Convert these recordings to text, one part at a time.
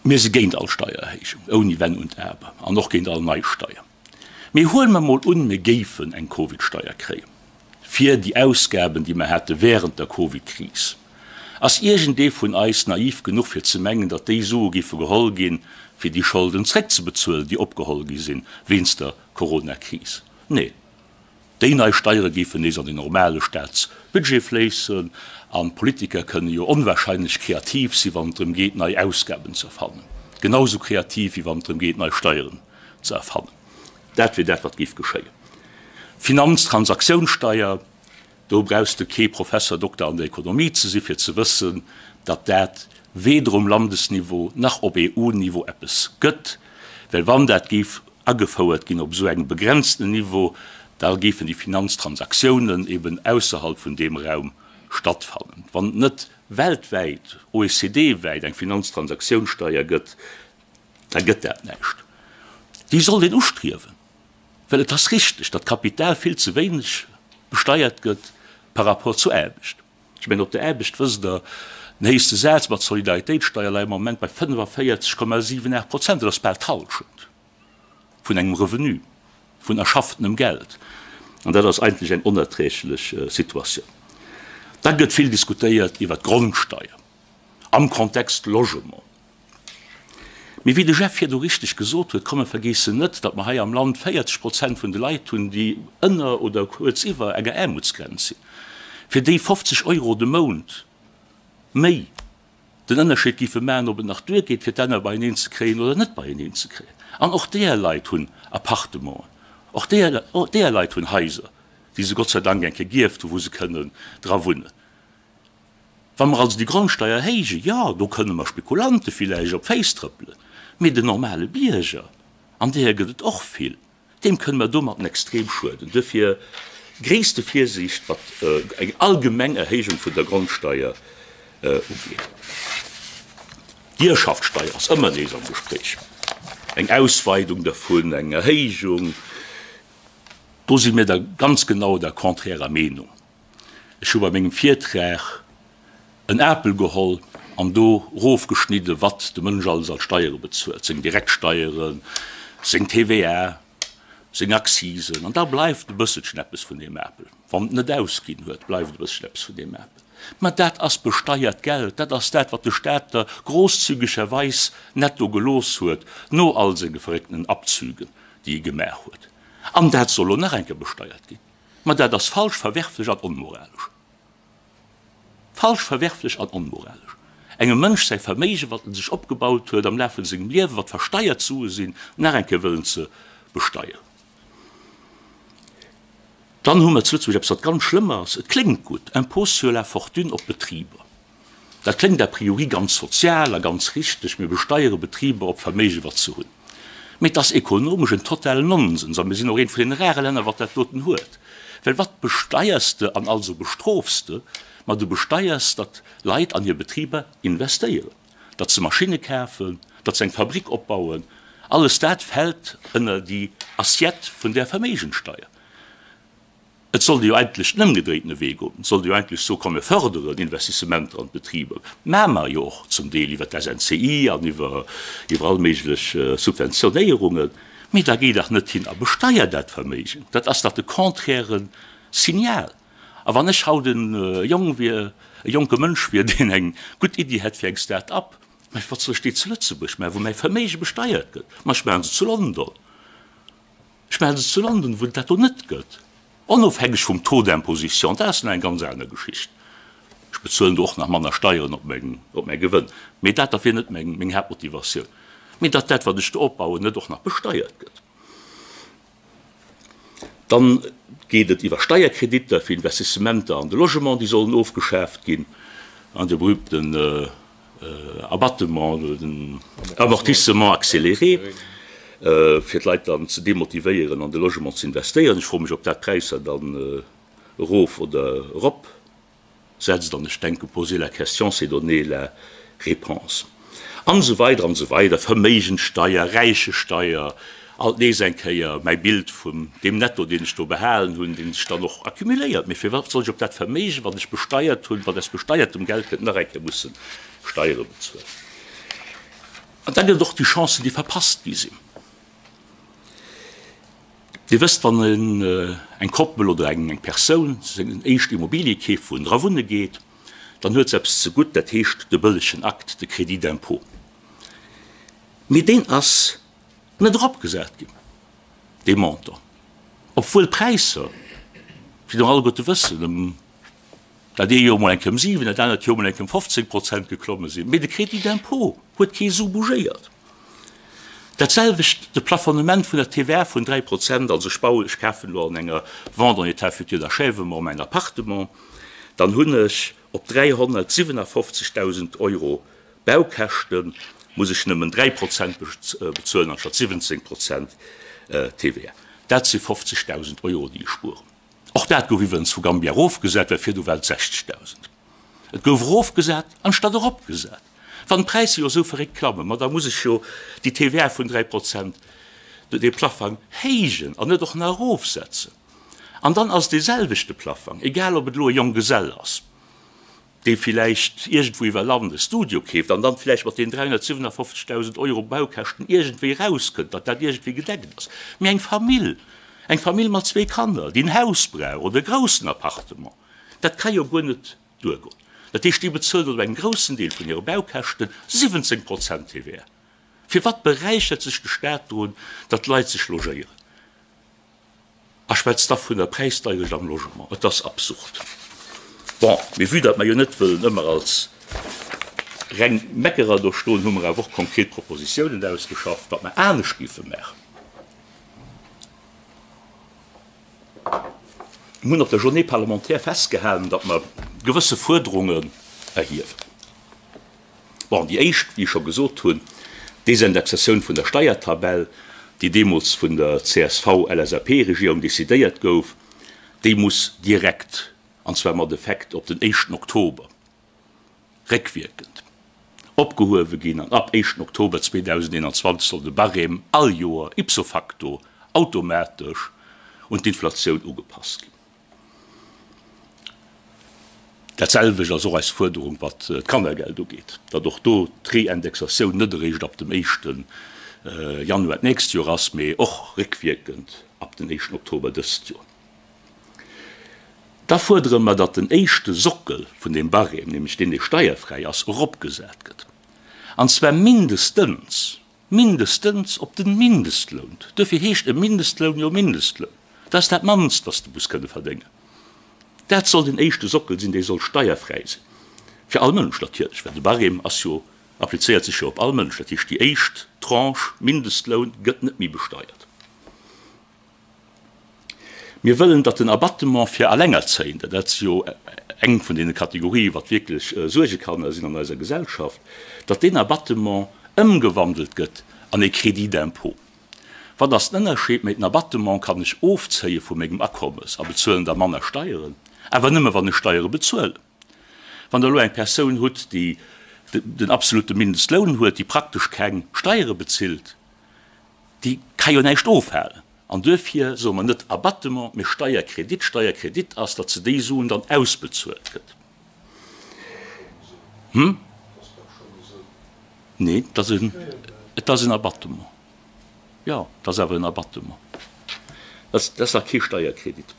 Mir si géint all Steiererhéijung, ouni Wenn und Aber, an och géint all nei Steier. Mee huele mer mol un, mir géifen eng Covidsteier kréien, fir déi Ausgaben, déi mer hate während der Covidkris. Ass iergendee vun eis naiv genuch, fir ze mengen, datt déi Sue géife geholl ginn, fir déi Scholden zréckzebezuelen, déi opgeholl gi sinn wéinst der Coronakris? Nee. Déi nei Steiere géifen nees an den normale Staatsbudget fléissen an d'Politiker kënne jo onwahrscheinlech kreativ sinn, wann et drëm geet, nei Ausgaben ze erfannen. Genau esou kreativ, wéi wann et drëm geet, nei Steieren ze erfannen. Dat wier dat, wat géif geschéien. Finanztransaktiounssteier, do brauchs de kee Professor Dokter an der Ekonomie ze si fir ze wëssen, datt dat weder um Landesniveau nach op EU-Niveau eppes gëtt, well wann dat géif agefouert ginn op esou engem begrenzten Niveau, da géifen déi Finanztransaktiounen eben ausserhalb vun deem Raum stattfannen. Wann et net weltwäit, OECD-wäit eng Finanztransaktiounssteier gëtt, da gëtt dat näischt. Déi sollt een ustriewen, well et ass richteg, datt Kapital vill ze wéineg besteiert gëtt par rapport zur Aarbecht. Ech mengen, op der Aarbecht, wësst Der, den héchste Saz mat Solidaritéitssteier läit am Moment bei 45,78 Prozent. Dat ass bal d'Hallschent vun engem Revenu, vun erschafftenem Geld. An dat ass eigentlech eng onerträglech Situatioun. Da gëtt vill diskutéiert iwwert d'Grondsteier am Kontext Logement. Mee wéi de Jeff virdu richteg gesot huet, komm mer vergeessen net, datt mer hei am Land 40 Prozent vun de Leit hunn, déi ënner oder kuerz iwwer enger Aarmutsgrenz sinn, fir déi 50 Euro de Mount méi den Ënnerscheed géife maachen, ob et nach duergeet, fir d'Enner beieneen ze kréien oder net beieneen ze kréien. An och deeër Leit hunn Appartementen, och deeër Leit hunn Haiser, déi se Gott sei Dank eng Kéier gierft hunn, wou se kënnen dra wunnen. Wa mer also déi Grondsteier erhéijen, jo, do kënne mer Spekulante villäicht op d'Féiss trëppelen, mee den normale Bierger, an deeër gëtt et och vill, deem kënne mer domatten extrem schueden. Duerfir gréisste Virsiicht, wat eng allgemeng Erhéijung vun der Grondsteier ugeet. D'Ierschaftssteier ass ëmmer nees am Gespréich, eng Ausweidung dervun, eng Erhéijung, do si mir da ganz genau der konträrer Meenung. Ech hu bei mengem Virtrag en Apel geholl an do rofgeschnidde wat de Mënsch alles als Steiere bezuelt, seng Direktsteieren, seng TVA, seng Accisen, an da bleift e bësselchen eppes vun deem Apel. Wann et net ausginn huet, bleift e bësselchen eppes vun deem Apel. Mä dat ass besteiert Geld, dat ass dat, wat de Staat der großzügegerweis netto gelooss huet, no all senge verréckten Abzügen, déi e gemaach huet. An dat soll elo nach eng Kéier besteiert ginn. Ma dat ass falsch, verwerflech an onmoralesch. Falsch, verwerflech an onmoralesch. Engem Mënsch säi Verméigen, wat en sech opgebaut huet am Laf vun sengem Liewen, wat versteiert Sue sinn, nach eng Kéier wëllen ze besteieren. Dann hu mer zu Lëtzebuerg eppes, wat ganz schlëmm ass. Et kléngt gutt, Impôt sur la fortune op Betriber. Dat kléngt a priori ganz sozial a ganz richteg, mir besteiere Betriber op Verméige wat se hunn. Mee et ass ekonomesch en totalen Nonsens a mir sinn och eent vun deene rare Länner wat dat doten huet. Well wat besteiers de an also bestrofs de? Ma du besteiers, datt Leit an hir Betriber investéieren, datt se Maschinne kafen, datt se eng Fabrik opbauen. Alles dat fält ënner déi Assiette vun där Verméigenssteier. Et sollt ee jo eigentlech den ëmgedréitene Wee goen. Et sollt ee jo eigentlech soen, komm mir fërderen Investissementer an d'Betriber. Maache mer jo och zum Deel iwwer d'SNCI an iwwer iwwer all méiglech Subventionéierungen. Mee da géi dach net hin a besteier dat Verméigen. Dat ass dach de konträre Signal. A wann ech haut e Jong wier, e jonke Mënsch wier, deen eng gutt Iddi hätt fir eng Start-up, mä wat soll ech déi zu Lëtzebuerg maachen, wou mäi Verméige besteiert gëtt? Ma ech maache se zu London. Ech maachen se zu London, wou et dat do net gëtt, onofhängeg vum Taux d'imposition. Dat ass nach eng ganz aner Geschicht. Ech bezuelen do och nach manner Steieren op meng, op mäi Gewënn. Mee dat da wier net meng, meng Haaptmotivatioun. Mee datt dat, wat ech do opbauen, net och nach besteiert gëtt. Dann geet et iwwer Steierkreditter fir Investissementer an de Logement, déi sollen ofgeschaaft ginn, an de berühmten Abattement oder den Amortissement accéléré, fir d'Leit dann ze demotivéieren, an de Logement ze investéieren. Ech froe mech, ob dat d'Präisser dann erof oder erop setzt. An ech denken, poser la question, c'est donner la réponse. An esou weider an esou weider, Verméigenssteier, Räichesteier, alt nees eng Kéier mäi Bild vun deem Netto, deen ech do behalen hunn, dee sech dann och accumuléiert. Mee firwat soll ech op dat Verméigen, wat ech besteiert hunn, wat aus besteiertem Geld kënnt, nach eng Kéier musse Steiere bezuelen? An da gëtt et och déi Chancen, déi verpasst gi sinn. Dir wësst, wann en, eng Koppel oder eng, eng Persoun seng éischt Immobilie keeft, wou en dra wunne geet, dann huet se eppes zegutt, dat heescht de bëllegen Akt, de Crédit d'impôt. Mee deen ass net eropgesat ginn, dee Montant, obwuel d'Präisser, wéi der alleguerte wëssen, ëm dat ee Joer mol eng Kéier ëm 7, dat anert Joer mol eng Kéier ëm 15 Prozent geklomme sinn. Mee de Crédit d'impôt huet kee Su bougéiert. Dat selwecht de Plafonnement vun der TVA vun 3 Prozent, also ech bauen, ech kafen elo an enger Vente en état futur d'achèvement mäin Appartement, dann hunn ech op 357.000 Euro Baukäschte muss ech nëmmen 3 Prozent bezuelen anstatt 17 Prozent TVA. Dat si 50.000 Euro, déi ech spueren. Och dat gouf iwwerens vu Gambia erofgesat, well virdu war et 60.000. Et gouf erofgesat anstatt eropgesat. Wann d'Präisser jo esou verréckt klammen, ma da muss ech jo déi TVA vun 3 Prozent, dee Plaffang héijen an net och nach erofsetzen. An dann ass et dee selwechte Plaffang, egal ob et elo e Jonggesell ass, dee villäicht iergendwou iwwer Land e Studio keeft an dann villäicht mat deenen 357.000 Euro Baukäschten iergendwéi erauskënnt, datt dat iergendwéi gedeckt ass. Mee eng Famill, eng Famill mat zwee Kanner, déi en Haus brauch oder e groussen Appartement, dat ka jo guer net duergoen. Dat heescht, déi bezuelen op engem groussen Deel vun hire Baukäschten 17 Prozent TVA. Firwat beräichert sech de Staat drun, datt d'Leit sech logéieren? A schwätzt da vun der Präisdeierecht am Logement. Et ass absurd. Bon, mee vue datt mer jo net wëllen ëmmer als reng Meckerer do stoen, hu mer awer och konkret Propositiounen ausgeschafft, wat mer anescht géife maachen. Mir hunn op der Journée parlementaire festgehalen, datt mer gewësse Fuerderungen erhiewen. Bon, déi éischt, wéi ech scho gesot hunn, d'Désindexatioun vun der Steiertabell, déi deemools vun der CSV-LSAP-Regierung decidéiert gouf, déi muss direkt, an zwar mat Effekt op den éischten Oktober, réckwierkend opgehuewe ginn. An ab éischten Oktober 2021 soll de Barème all Joer ipso facto automatesch un d'Inflatioun ugepasst ginn. Dat selwecht ass och eis Fuerderung, wat d'Kannergeld ugeet, datt och do d'Reindexatioun net eréischt ab dem éischte Januar d'nächst Joer ass, mee och réckwierkend ab den éischten Oktober dëst Joer. Da fuerdere mer, datt den éischte Sockel vun deem Barème, nämlech deen, dee steierfräi ass, eropgesat gëtt, an zwar mindestens Mindestens op den Mindestloun. Duerfir heescht e Mindestloun jo Mindestloun. Dat ass dat mannst, wat s de muss kënne verdéngen. Dat soll den éischte Sockel sinn, dee soll steierfräi sinn. Fir all Mënsch natierlech, well de Barème ass jo, applizéiert sech jo op all Mënsch. Dat heescht, déi éischt Tranche Mindestloun gëtt net méi besteiert. Mir wëllen, datt den Abattement fir Allengerzéiender, dat si jo eng vun deene Kategorië wat wierklech Suergekanner sinn an eiser Gesellschaft, datt deen Abattement ëmgewandelt gëtt an e Crédit d'impôt. Wat ass den Ënnerscheed? Mee den Abattement kann ech ofzéie vu mengem Akommes a bezuelen da manner Steieren, awer nëmme wann ech Steiere bezuelen. Wann Der elo eng Persoun hutt, déi den absolute Mindestloun huet, déi praktesch keng Steiere bezilt, déi ka jo näischt ofhalen. An duerfir soe mer net Abattement, mee Steierkredit. Steierkredit ass, datt se déi Suen dann ausbezuelt gëtt. Hm? Nee, et ass en, et ass en Abattement. Jo, et ass awer en Abattement. Dat ass nach kee Steierkredit.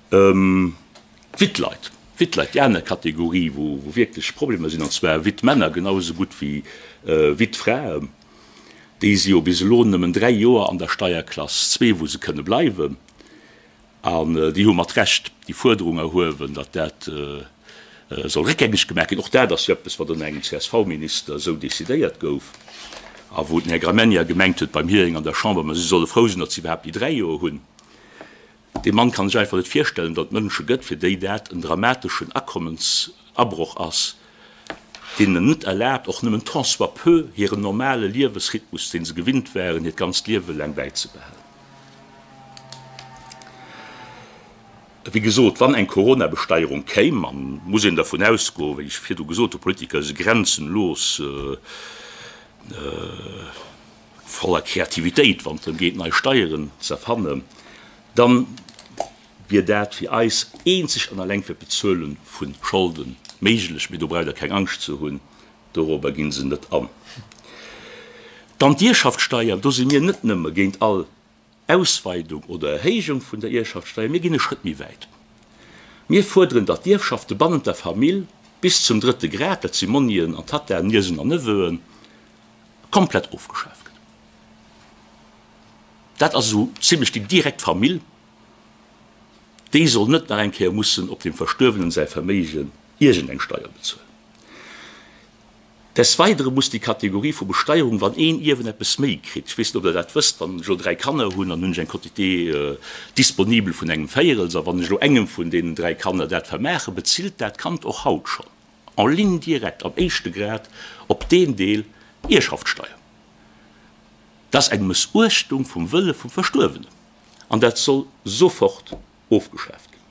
D'Wittleit, d'Wittleit, déi aner Kategorie, wou wierklech Problemer sinn, an zwar Wittmänner genau esou gutt wéi Wittfraen, Déi si jo bis elo nëmmen 3 Joer an der Steierklass zwee, wou se kënne bleiwen. An déi hu mat Recht déi Fuerderung erhuewen, datt dat soll réckgängeg gemaach ginn. Och dat ass jo eppes, wat ënner engem CSV-Minister esou decidéiert gouf a wou den Här Gramegna gemengt huet beim Hearing an der Chamber, ma si solle frou sinn, datt si iwwerhaapt déi 3 Joer hunn. Dee Mann kann sech einfach net virstellen, datt et Mënsche gëtt, fir déi dat en dramateschen Akommensabroch ass, deen en net erlaabt, och nëmmen tant soit peu hiren normale Liewesrhythmus, dee se gewinnt waren, hiert ganzt Liewe laang bäizebehalen. Wéi gesot, wann eng Corona-Besteierung kéim, an et muss een dervun ausgoen, wéi ech virdu gesot hu, Politiker si grenzenlos, voller Kreativitéit, wann et drëm geet, nei Steieren ze erfannen, da wier dat fir eis eenzeg an alleng fir d'Bezuele vu Scholde méiglech. Mee do braucht Der keng Angscht ze hunn, dorobber gi se net an. Dann d'Ierschaftssteier, do si mir net nëmme géint all Ausweidung oder Erhéijung vun der Ierschaftssteier, mir ginn e Schrëtt méi wäit. Mir fuerderen, datt d'Ierfschafte bannent der Famill bis zum drëtte Grad, dat si Monnien an Tattaen, Niesen an Neveuen, komplett ofgeschaaft gëtt. Dat ass esou zimlech déi direkt Famill, déi soll net nach eng Kéier mussen op dem Verstuerwenen säi Verméigen iergendeng Steier bezuelen. Des Weidere muss déi Kategorie vu Besteierung, wann een Ierwen eppes méi kritt, ech weess net, ob Der dat wësst, wann ech elo 3 Kanner hunn, dann hunn ech eng Quotité disponible vun engem Véierels, a wann ech elo engem vun deenen 3 Kanner dat vermaachen, bezilt dat Kand och haut schonn en ligne directe am éischte Grad op deen Deel Ierschaftssteier. Dat ass eng Mëssuechtung vum Wëlle vum Verstuerwenen an dat soll sofort ofgeschaaft ginn.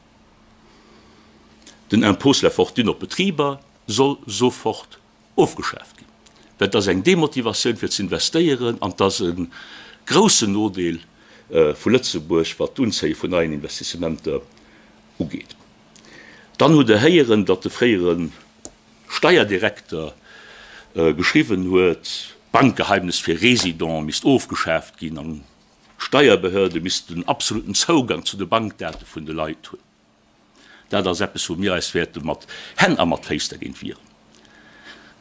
Den Impôt sur la fortune op Betriber soll sofort ofgeschaaft ginn, well et ass eng Demotivatioun fir ze investéieren an et ass e groussen Nodeel vu Lëtzebuerg, wat d'Unzéie vun neien Investissementer ugeet. Dann hutt Der héieren, datt de fréiere Steierdirekter geschriwwen huet, d'Bankgeheimnis fir Résidents misst ofgeschaaft ginn an d'Steierbehörde missten absoluten Zougang zu de Bankdate vun de Leit hunn. Dat ass eppes, wou mir eis wäerte mat Hänn a mat Féiss dergéint wieren.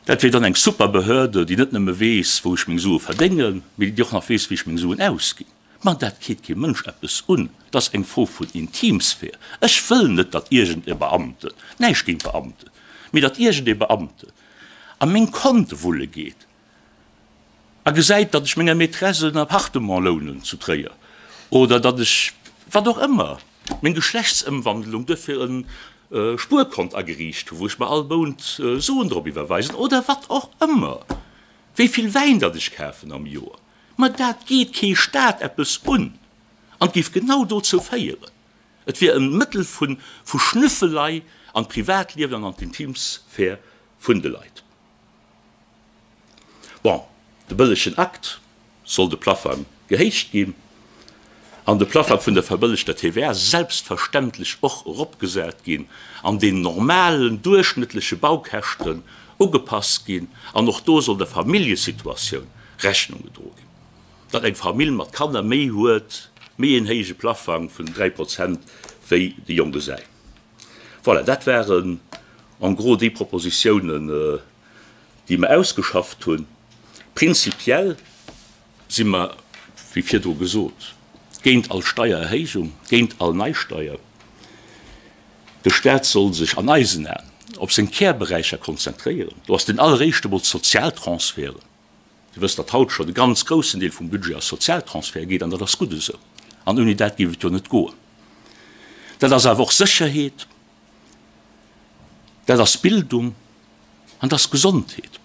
Dat wier dann eng super Behörde, déi net nëmme weess, wou ech meng Sue verdéngen, mee déi och nach weess, wéi ech meng Suen ausginn. Ma dat geet kee Mënsch eppes un. Dat ass eng Fro vun Intimsphär. Ech wëll net, datt iergend e Beamten, näischt géint Beamten, mee datt iergend e Beamten a meng Konte wulle geet a gesäit, datt ech menger Maîtresse en Appartement lounen zu Tréier oder datt ech, wat och ëmmer, meng Geschlechtsëmwandlung duerfir e Spuerkont ageriicht hu wou ech mer all Mount Suen drop iwwerweisen oder wat och ëmmer, wéi vill Wäin datt ech kafen am Joer. Ma dat geet kee Staat eppes un an et géif genau dozou féieren. Et wier e Mëttel vu Schnüffelei an d'Privatliewen an an d'Intimsphär vun de Leit. Bon, de bëllegen Akt soll de Plaffang gehéicht ginn an de Plaffang vun der verbëllegter TVA selbstverständlech och eropgesat ginn an den normalen, duerchschnëttleche Baukäschten ugepasst ginn. An och do soll der Familljesituatioun Rechnung gedroe ginn, datt eng Famill mat Kanner méi huet, méi een héije Plaffang vun 3 Prozent wéi de Jonggesell. Voilà, dat waren en gros déi Propositiounen, déi mer ausgeschafft hunn. Prinzipiell si mer, wéi virdru gesot, géint all Steiererhéijung, géint all nei Steier. De Staat soll sech an eisen Aen op seng Kärberäicher konzentréieren. Do ass den alleréischte mol d'Sozialtransferen. Dir wësst, datt haut schonn e ganz groussen Deel vum Budget a Sozialtransferte geet, an dat ass gutt esou. An ouni dat géif et jo net goen. Dat ass awer och Sécherheet, dat ass Bildung an dat ass Gesondheet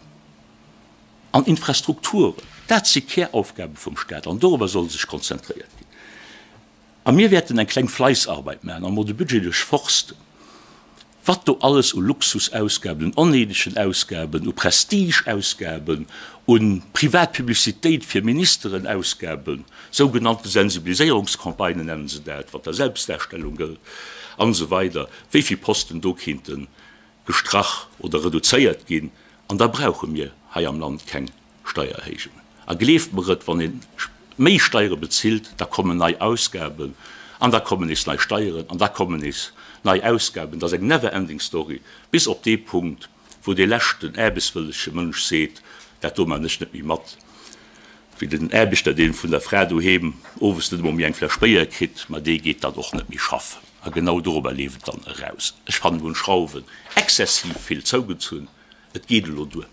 an Infrastrukturen. Dat si Käraufgabe vum Staat an dorobber soll sech konzentréiert ginn. A mir wäerten eng kleng Fleissarbeit maachen a mol de Budget duerchforsten, wat do alles u Luxusausgaben, un onnéidegen Ausgaben, u Prestigeausgaben, u privat Publicitéit fir Ministerenausgaben, sougenannte Sensibiliséierungscampagnen nennen se dat, wat der Selbstdarstellung gëllt, an esou weider, wéi vill Posten do kéinte gestrach oder reduzéiert ginn. An da brauche mir hei am Land keng Steiererhéijungen. A gleeft mer et, wann ee méi Steiere bezilt, da kommen nei Ausgaben an da kommen nees nei Steieren an da kommen nees nei Ausgaben. Dat ass eng never ending story, bis op dee Punkt, wou dee leschten aarbechtswëllege Mënsch seet, dat do man ech net méi mat. Wéi den Aarbechter, dee vun der Fra doheem owes net emol méi eng Fläsch Béier kritt, ma dee geet dann och net méi schaffen. A genau dorobber leeft et dann eraus. Ech fannen, mir hunn d'Schrauwen exzessiv vill zougezunn. Et geet elo duer.